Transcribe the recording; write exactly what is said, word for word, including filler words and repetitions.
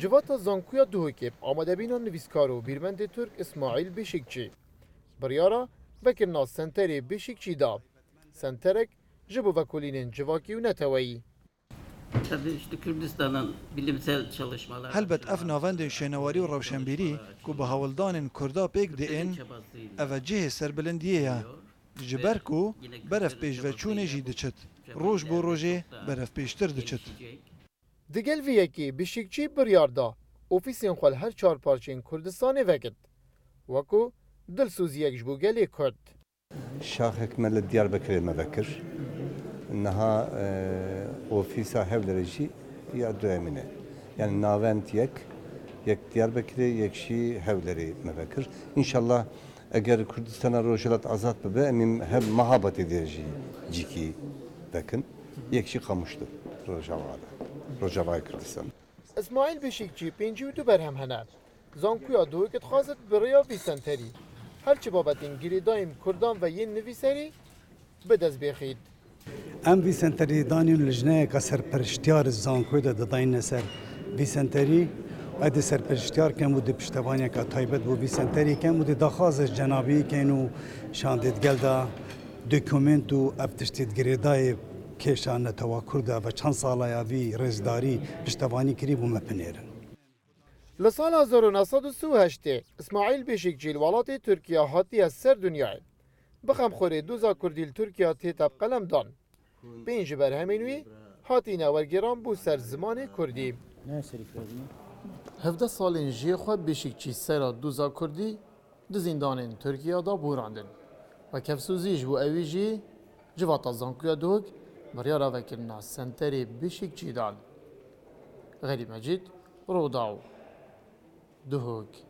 Civata Zankoya Duhokê bi amadebîna nivîskar û bîrmendê Tirk Îsmaîl Beşîkçî biryara vekirina senterê Beşîkçî da. Senterek ji bo vekolînên civakî û neteweyî. Tabii işte Kürdistan'ın bilimsel çalışmalar Helbet ev navendên şênewarî û rewşenbîrî ku bi hewldanên Kurda pêk diên, ev e cihê serbilindiyê ye. Ji ber ku berev pêşveçûnê jî diçit, roj bo rojê berev pêştir diçit. Digel vî yekê Beşîkçî biryar da ofîsên xwe li her çar parçeyên Kurdistanê vekit, weko dilsoziyek ji bo gelê Kurd. Şaxek me li Diyarbekirê me vekir. Niha, e, ofîsa Hewlerê jî ya duyemîn e. Yani navend yek, yek Diyarbekirê, yek jî Hewlerê me vekir. Înşallah eger Kurdistana Rojhilat azad bibe, em ê hem Mehabadê de jî cîkî vekin. Yek jî Qamişlo, Rojava de. Rojavayê Kurdistan. Îsmaîl Beşîkçî pêncî û du berhem hene. Zankoya Duhokê dixwazit bi rêya vî senterî her çi babetên girêdayî bi Kurdan ve yên nivîserî bi dest bêxît. Em vî senterî danîn û lijneyeka serperiştiyar zankoyê de didayîne ser vî senterî. Ez dê serperiştiyar kem û dê piştevaniyeka taybet bo vî senterî kem û dê daxwaz ji cenabî keyn û şandê digel de dokument û ev tiştê di girêdayê kêşa netewa Kurda ve çend sala ya vî rêzdarî piştevanî kirî bo me binêrin. Li sala hezar û neh sed û sî û heştê Îsmaîl Beşîkçî li welatê Tirkiye hatiye ser dinyayê. Bi xemxorê doza Kurdî li Tirkiye tête bi qelemdan. Pênc ji berhemên wî hatîne wergêran bo ser zimanê Kurdî. Hevdeh salên jiyê xwe Beşîkçî sera doza Kurdî di zîndanên Tirkiye de borandin. Wek kevsozî ji bo ewî jî Civata Zankoya Duhok biryara vekirina senterê Beşîkçî dan. Xelî Mecîd, Rûdaw, Duhok.